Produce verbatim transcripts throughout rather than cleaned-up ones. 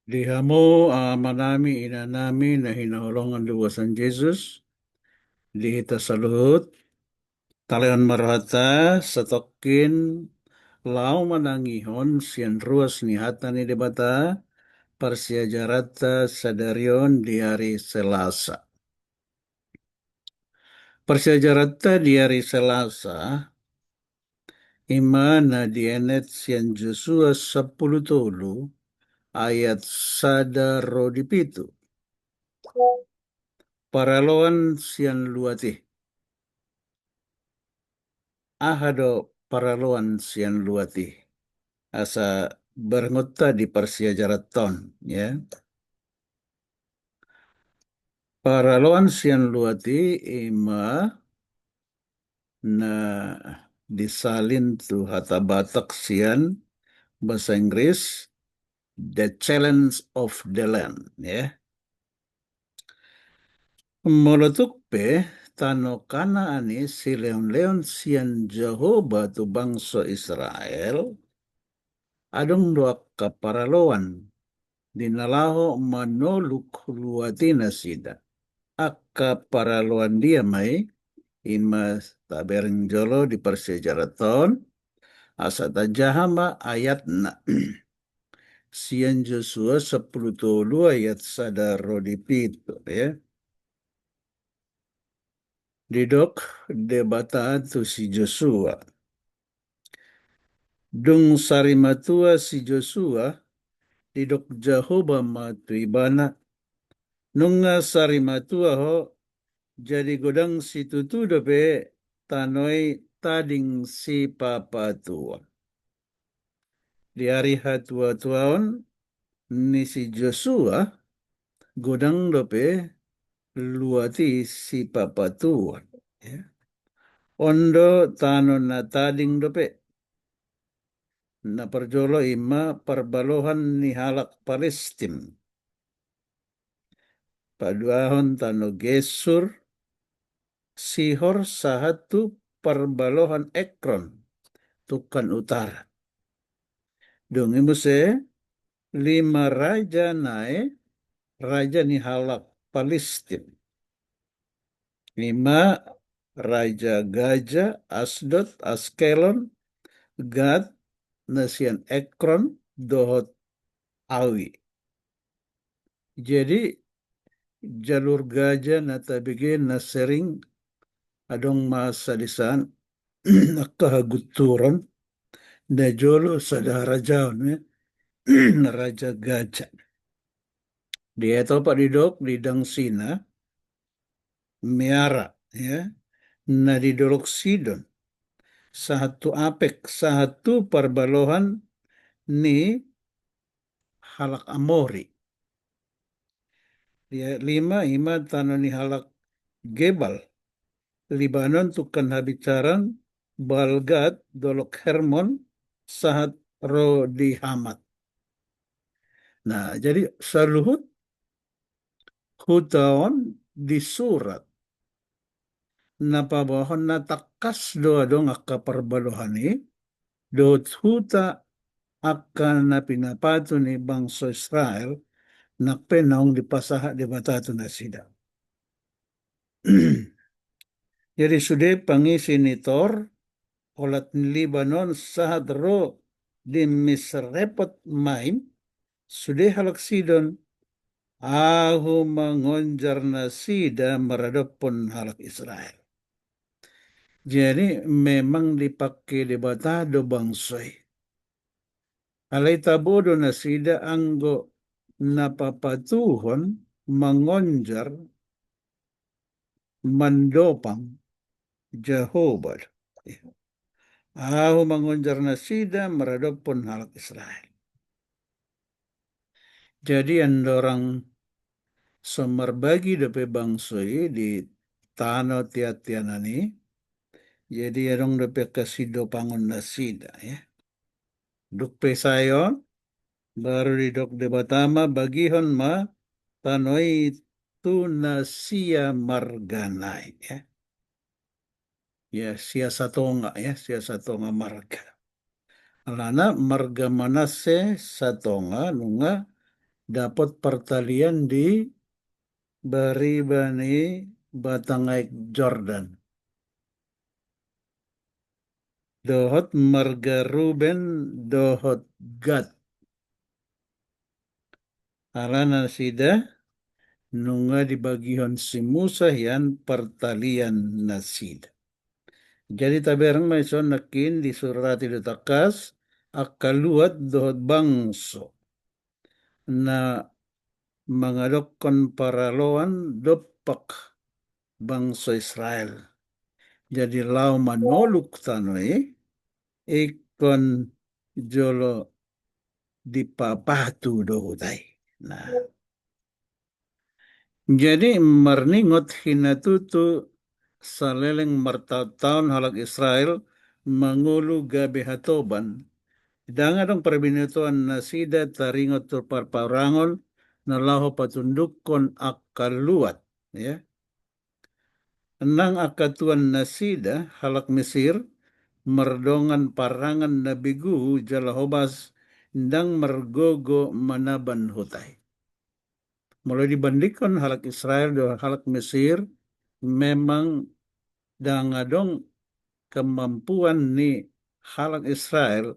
Di hamu amanami, inanami na hinaholongan di uasan Jesus, di hita saluhut, talehon ma rohanta satongkin laho manangihon sian ruas ni hata ni Debata, parsiajaranta sadari on di ari Selasa. Parsiajaranta di ari Selasa, ima na dienet sian Josua sampulu tolu ayat sada ro di pitu. Paraloan sian luat i. Aha do paraloan sian luat i? Asa berengenta di parsiajaranta on, ya. Paraloan sian luat i ima na disalin tu hata Batak sian bahasa Inggris, the challenge of the land, ya. Molo tung pe tano Kanaan i sileonleon sian Jahowa tu bangso Israel, adong do angka paraloan di na laho manoluk luat i nasida. Angka paraloan dia ma i, ima tabereng jolo di parsiajaranta on, asa tajaha ma ayatna. Sian Josua sampulu tolu ayat sada ro di pitu, ya. Didok Debata tu si Josua. Dung sarimatua si Josua, didok Jahowa ma tu ibana, nunga sarimatua ho, jadi godang situtu dope tano i tading sipapatuhon. Di ari hatuatuaon ni si Josua, godang dope luat i sipapatuhon, ya. On do tano na tading dope. Na parjolo ima parbalohan ni halak Palestin. Paduahon tano Gesur, Sihor sahat tu parbalohan Ekron, tungkan utara. Dung i muse lima raja nai, raja ni halak Palestin. Ima raja Gaza, Asdod, Askelon, Gat, na sian Ekron dohot Awi. Jadi jalur Gaza na tabege na sering adong masa di san angka hagunturon, na jolo sada harajaon, ya, raja Gaza. Di ayat opat didok di dangsina Meara, ya, na di dolok Sidon, sahat tu Apek, sahat tu parbalohan ni halak Amori. Di ayat lima ima tano ni halak Gebal, Libanon tungkan habisaran, Baalgad, dolok Hermon, sahat ro di Hamat. Nah, jadi saluhut huta on disurat. Na paboahon na tangkas do adong angka parbalohan i, dohot huta angka na pinapatu ni bangso Israel, nang pe naung dipasahat Debata tu nasida. Jadi sude pangisi ni Tor, olat ni Libanon sahat ro di Misrepot Maim, sude halak Sidon, ahu mangonjar nasida maradophon halak Israel. Jadi memang dipake Debata do bangso i. Alai tabo do nasida anggo na papatuhon mangonjar mandopang Jahowa do. Ahu mangonjar nasida maradophon halak Israel. Jadi andorang so marbagi dope bangso i di tano tiatianan i, jadi adong dope angka sidopangon nasida, ya. Dung pe sae on, baru didok Debata ma, bagihon ma tano i tu na sia marga nai, ya. Ya, sia satonga, ya, sia satonga marga. Alana marga Manasse satonga nunga dapot partalian di bariba ni batang aek Jordan. Dohot marga Ruben dohot Gad. Ala nasida nunga dibagihon si Musa hian partalian nasida. Jadi tabereng ma dison nangkin disurati do tangkas angka luat dohot bangso na mangadophon paraloan dompak bangso Israel. Jadi laho manoluk tano i, ingkon jolo dipapatu do huta i. Nah. Jadi marningot hinatutu saleleng martaontaon halak Israel mangolu gabe hatoban. Ndang adong parbinotoan nasida taringot tu parparangon na laho patundukkon angka luat, ya. Nang angka tuan nasida halak Mesir mardongan parangan na begu jala hobas, ndang margogo manaban huta i. Molo dibandingkon halak Israel dohot halak Mesir, memang ndang adong kemampuan ni halak Israel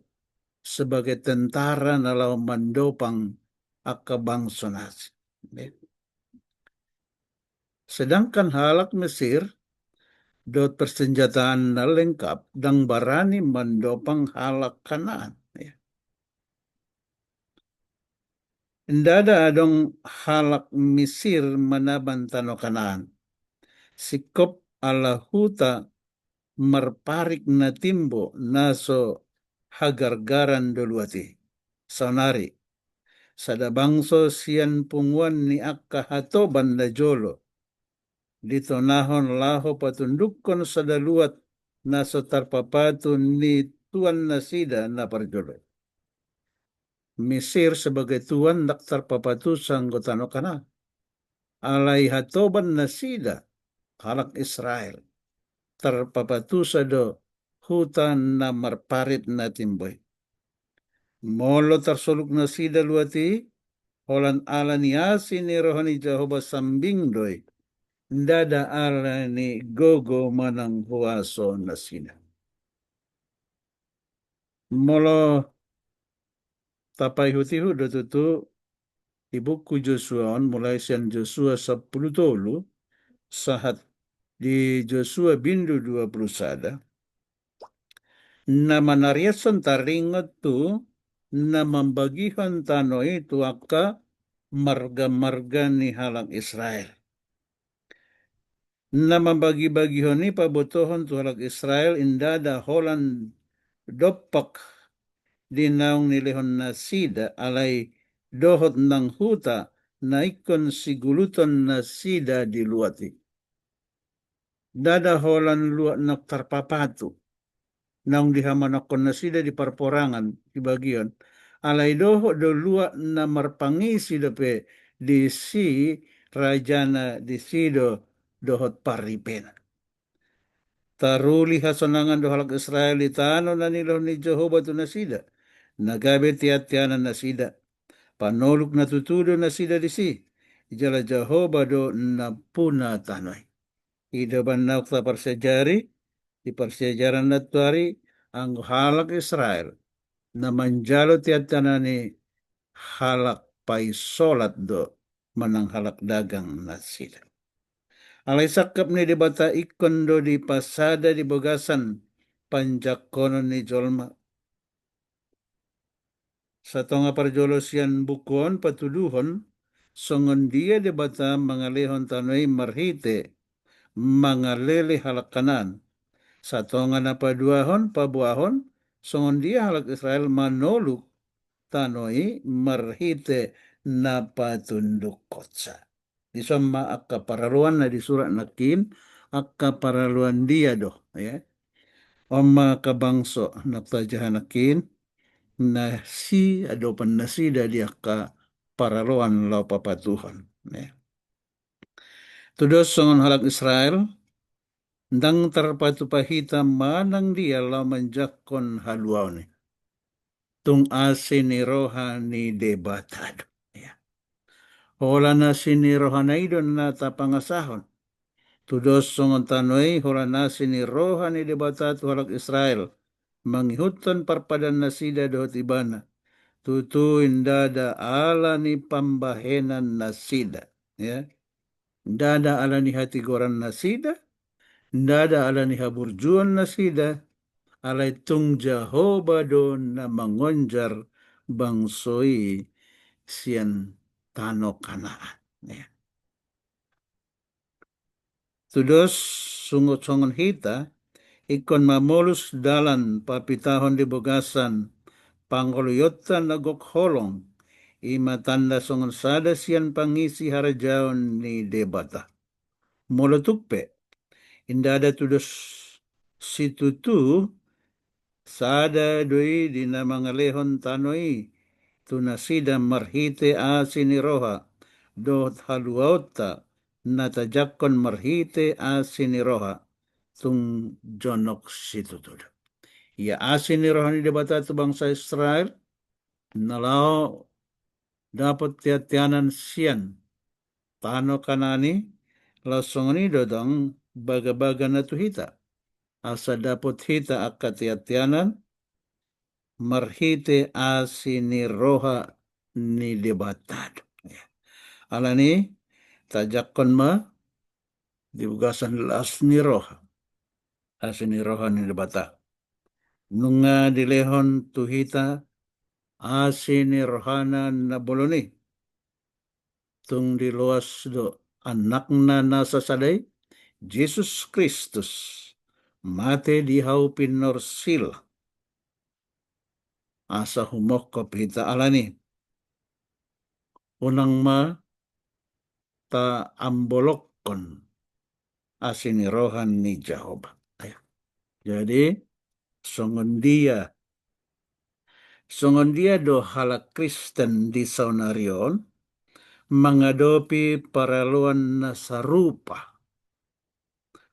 sebagai tentara na laho mandopang angka bangso na asing. Sedangkan halak Mesir dohot persenjataan na lengkap ndang barani mandopang halak Kanaan. Ya. Ndada adong halak Mesir manaban tano Kanaan. Singkop ala huta marparit na timbo na so hagargaran do luat i. Saonari, sada bangso sian punguan ni angka hatoban na jolo ditonahon laho patundukkon sada luat na so tarpapatu ni tuan nasida na parjolo. Mesir sebagai tuan ndang tarpapatusa anggo tano Kanaan. Alai hatoban nasida halak Israel tarpapatusa do huta na marparit na timbo i. Molo tarsoluk nasida luat i, holan ala ni asi ni roha ni Jahowa sambing do i, ndada ala ni gogo manang huaso nasida. Molo tapaihutihut do tutu di buku Josua on, mulai sian Josua sampulu tolu sahat di Josua bindu dua pulu sada, na manariashon taringot tu na mambagihon tano i tu angka margamarga ni halak Israel. Na mambagibagihon i pabotohon tu halak Israel i ndada holan dompak di naung nilehon nasida, alai dohot nang huta na ingkon siguluton nasida di luat i. Ndada holan luat na tarpapatu naung dihamonangkon nasida di parporangan, di bagian. Alai dohot do luat na marpangisi dope disi, rajana disi do dohot paripena. Taruli hasonangan do halak Israel di tano na nilehon ni Jahowa tu nasida, na gabe teanteanan nasida. Panoluk na tutu do nasida disi, jala Jahowa do na puna tano i. I do umbahen naung taparsiajari di parsiajaran nantuari, anggo halak Israel na manjalo teanteanan i halak paisolat do manang halak dagang nasida. Alai sangkap ni Debata ingkon do dipasada di bagasan panjangkonon ni jolma. Satonga parjolo sian buku on patuduhon songon dia Debata mangalehon tano i marhite mangalele halak Kanaan. Satonga na paduahon, paboahon songon dia halak Israel manoluk tano i marhite na patundukkonsa. Dison ma angka paraloan na disurat nangkin, angka paraloan dia do, ya. On ma angka bangso na tajaha nangkin, na siadopan nasida di angka paraloan laho papatuhon, ya. Tudos songon halak Israel, ndang tarpatupa hita manang dia laho manjangkon haluaon i. Tung asi ni roha ni Debata do. Ya. Holan asi ni rohana i do na tapangasahon. Tudos songon tano i holan asi ni roha ni Debata tu halak Israel, mangihuthon parpadan nasida dohot Ibana. Tutu ndada ala ni pambahenan nasida, ya. Ndada ala ni hatigoran nasida, ndada ala ni haburjuon nasida, alai tung Jahowa do na mangonjar bangso i sian tano Kanaan. Ya. Tudos songon hita, ingkon mamolus dalan papitahon di bagasan pangoluionta na gok holong, i ma tanda songon sada sian pangisi harajaon ni Debata. Molo tung pe, ndada tudos situtu, sada do i di na mangalehon tano i tu nasida marhite asi ni roha, dohot haluaonta na tajangkon marhite asi ni roha, tung jonok situtu do. Ia asi ni roha ni Debata tu bangso Israel, na laho dapot teanteanan sian tano Kanaan i, laos songon i do dang bagabaga na tu hita. Asa dapot hita angka teanteanan marhite asi ni roha ni Debata do. Ya. Alani tajangkon ma di bagasan las ni roha, asi ni roha ni Debata. Nunga dilehon tu hita asi ni rohana na bolon i. Tung diloas do Anakna na sasada i, Jesus Kristus, mate di hau pinorsila, asa humongkop hita. Alani, unang ma taambolongkon asi ni roha ni Jahowa. Jadi, songon dia, songon dia do halak Kristen di saonari on mangadopi paraloan na sarupa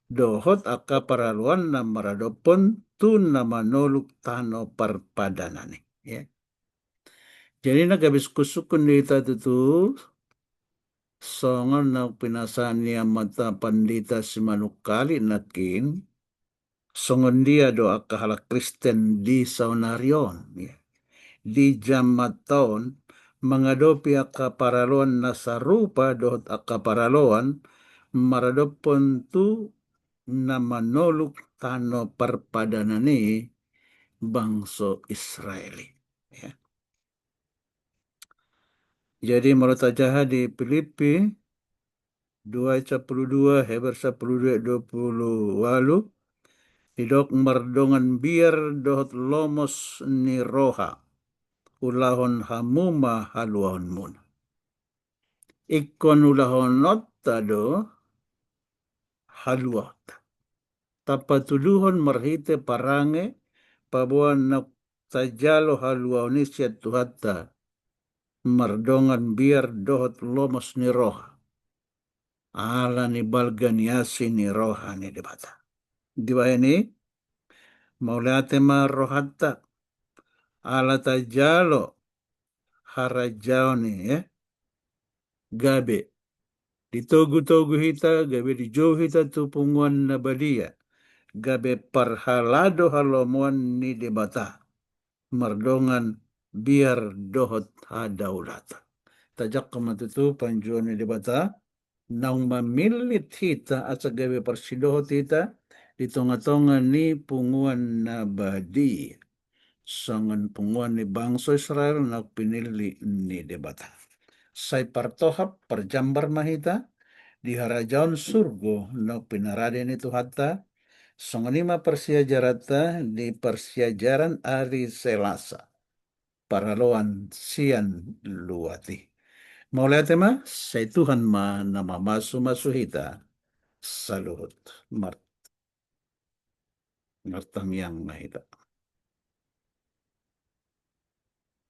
dohot angka paraloan na maradophon tu na manoluk tano parpadanan i. Ya. Jadi na gabe sungkunsungkun di hita tutu, songon na pinasahat ni amanta Pandita Simanungkalit nangkin, songon dia do angka halak Kristen di saonari on, ya. Di jamanta on mangadopi angka paraloan na sarupa dohot angka paraloan maradophon tu na manoluk tano parpadanan i bangso Israel i. Ya. Jadi molo tajaha di Pilippi dua ayat sampulu dua, Heber sampulu dua ayat dua pulu ualu, didok mardongan biar dohot lomos ni roha, ulahon hamu ma haluaonmuna. Ingkon ulahononta do haluaonta. Tapatuduhon marhite parange paboa na tajalo haluaon i sian Tuhanta, mardongan biar dohot lomos ni roha. Ala ni balga ni asi ni roha ni Debata. Dibahen i, mauliate ma rohanta, ala tajalo harajaon i, ya. Gabe ditogutogu hita, gabe dijou hita tu punguan na badia, gabe parhalado halomoan ni Debata, mardongan biar dohot hadaulatan. Tajangkon ma tutu panjouon ni Debata, naung mamillit hita asa gabe parsidohot hita di tongatonga ni punguan na badia, songon punguan ni bangso Israel naung pinillit ni Debata. Sai partohap parjambar ma hita di harajaon surgo naung pinarade ni Tuhanta, songon i ma parsiajaranta di parsiajaran ari Selasa, paraloan sian luat i. Mauliate ma, sai Tuhan ma na mamasumasu hita saluhut. Mar-, martangiang ma hita.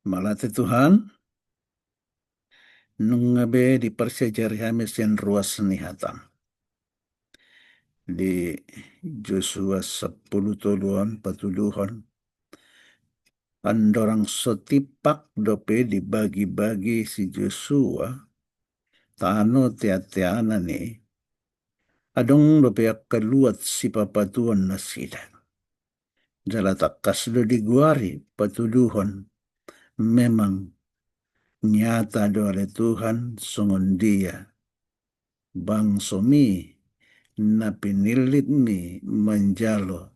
Mauliate Tuhan, nunga be diparsiajari hami sian ruas ni hatam. Di Josua sampulu tolu on patuduhon, andorang so tipak dope dibagibagi si Josua tano teateanan i, adong dope angka luat sipapatuon nasida. Jala tangkas do digoari patuduhon, memang nyata do ale Tuhan songon dia bangsomi na pinillitmi manjalo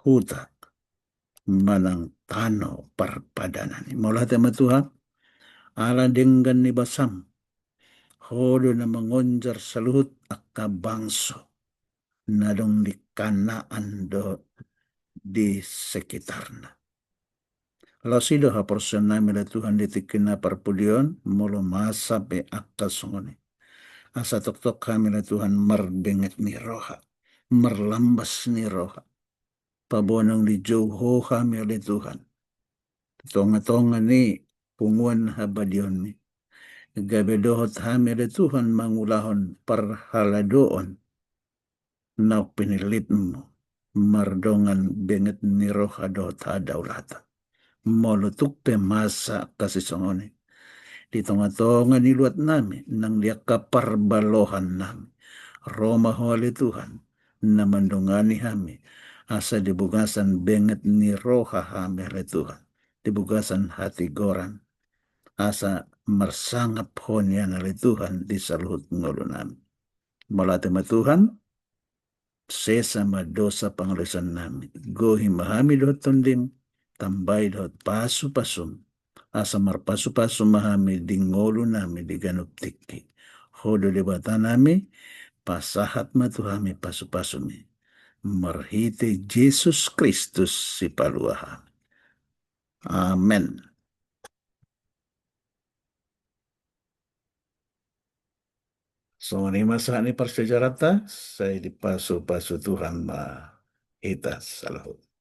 huta manang tano parpadanan i. Mauliate ma Tuhan, ala denggan ni basam, Ho do na mangonjar saluhut angka bangso na adong di Kanaan dohot di sekitarna. Laos i do haporseaonnami ale Tuhan di tingki na parpudi on, molo masa pe angka songon i. Asa tongtong hami ale Tuhan marbenget ni roha, marlambas ni roha. Paboa naung dijou Ho hami ale Tuhan di tongatonga ni punguan habadiaonmi, gabe dohot hami ale Tuhan mangulahon parhaladoon naung pinillitmu mardongan benget ni roha dohot hadaulaton. Molo tung pe masa angka sisongon i di tongatonga ni luatnami nang di angka parbaloannami, ro ma Ho ale Tuhan na mandongani hami, asa di bagasan benget ni roha hami ale Tuhan, di bagasan hatigoran, asa marsangap Ho nian ale Tuhan di saluhut ngolunami. Mauliate ma Tuhan, sesa ma dosa pangalaosionnami, gohi ma hami dohot Tondim, tambai dohot pasupasum, asa marpasupasu ma hami di ngolunami di ganup tingki. Ho do Debatanami, pasahat ma tu hami pasupasumi, marhite Jesus Kristus Sipalua hami. Amen. Songon i ma sahat ni parsiajaranta, sai dipasupasu Tuhan ma hita saluhut.